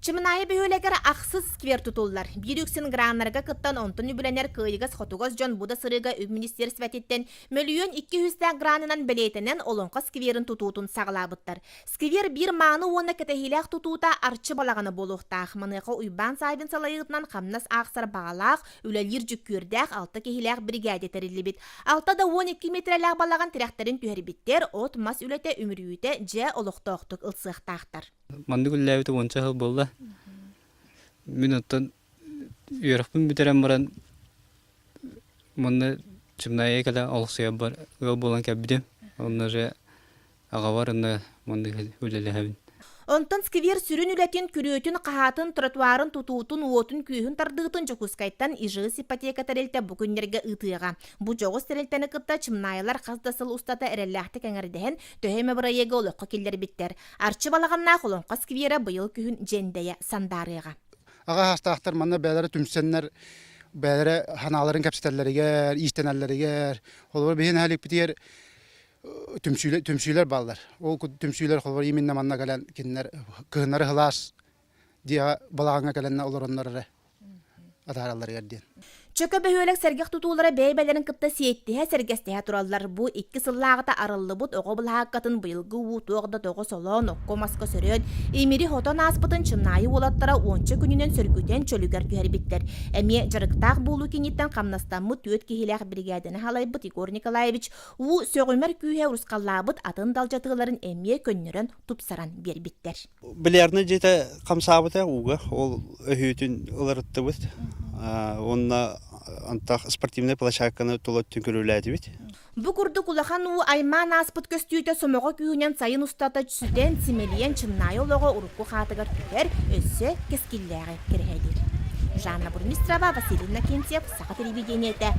Чымынаайы бөһүөлэгэр ахсыс сквер тутуллар. Биир үксүн граннарга кыттан онтон үбүлэнэр кыайыгас-хотугас дьон бу да сырыыга үп министиэристибэтиттэн мөлүйүөн икки үстээх гранынан бэлиэтэнэн Олоҥхо скверин тутуутун саҕалаабыттар. Сквер биир мааны уонна кэтэһиилээх тутуута Арчы балаҕана буолуохтаах. Маныаха Уйбаан Саввин салайыытынан хамнас аахсар баҕалаах, үлэлиир дьүккүөрдээх алта киһилээх биригээдэ тэриллибит. Алта да 12 миэтэрэлээх балаҕан тирэхтэрин түһэрбиттэр, от-мас үлэтэ үмүрүйүүтэ дьэ олохтоохтук ылсыахтаахтар. Маннык үлэлээбитэ уонча сыл буолла. Мин оттон үөрэхпин бүтэрэн баран манна Чымнаайы кэлэ олохсуйарбар ыал буолан кэлбитим. Онно же аҕабар онно маннык үлэлэһэбин. Онтон сквер сүрүн үлэтин, күрүөтүн, хаһаатын, тротуарын тутуутун, уотун-күүһүн тардыытын Дьокуускайтан ИЖС ипотека тэрилтэ бу күннэргэ ыытыаҕа. Бу дьоҕус тэрилтэни кытта Чымнаайылар хас да сыл устата эрэллээхтик эҥэрдэһэн, төһө эмэ бырайыагы олоххо киллэрбиттэр. Арчы балаҕаннаах Олоҥхо скверэ быйыл күһүн дьэндэйэ сандаарыаҕа. Аҕа саастаахтар манна бэйэлэрэ түмсэннэр бэйэлэрэ санааларын кэпсэтэллэригэр, иистэнэллэригэр, холобур биһи нэһилиэкпитигэр түмсүүлэр, түмсүүлэр бааллар. Ол түмсүүлэр холобур именно манна кэлэн кинилэр кыһыннары сылаас дьиэҕэ балаҕаҥҥа кэлэннэ олороннор эрэ атааралларыгар диэн. Чөкө бөһүөлэк сэргэх тутуулара бэйэ-бэйэлэрин кытта сиэттиһэ, сэргэстэһэ тураллар. Бу икки сыллааҕыта арыллыбыт оҕо былаһааккатын быйылгы уу туох да тоҕо солоон, окко-маска сөрөөн, имири хотон ааспытын Чымнаайы уолаттара уонча күнүнэн сөргүтэн чөлүгэр түһэрбиттэр. Эмиэ дьарыктаах буолуу киниттэн хамнастаммыт түөрт киһилээх биригээдэни салайбыт Егор Николаевич уу сөҕүмэр күүһэ урусхаллаабыт атын далдьатыыларын эмиэ көннөрөн, тупсаран биэрбиттэр. Билярнай дьиэтэ хамсаабыта ууга, ол өһүөтүн уларыттыбыт. Уонна антах спортивнай площадканы тула өттүн көрүүлээтибит. Бу курдук улахан уу аймаан ааспыт көстүүтэ сомоҕо күүһүнэн сайын устата сүтэн, симэлийэн Чымнаайы олоҕо урукку хаатыгар түһэр, өссө кэскиллээҕи кэрэһэлиир. Жанна Бурмистрова, Василий Иннокентьев, Саха телевидениетэ,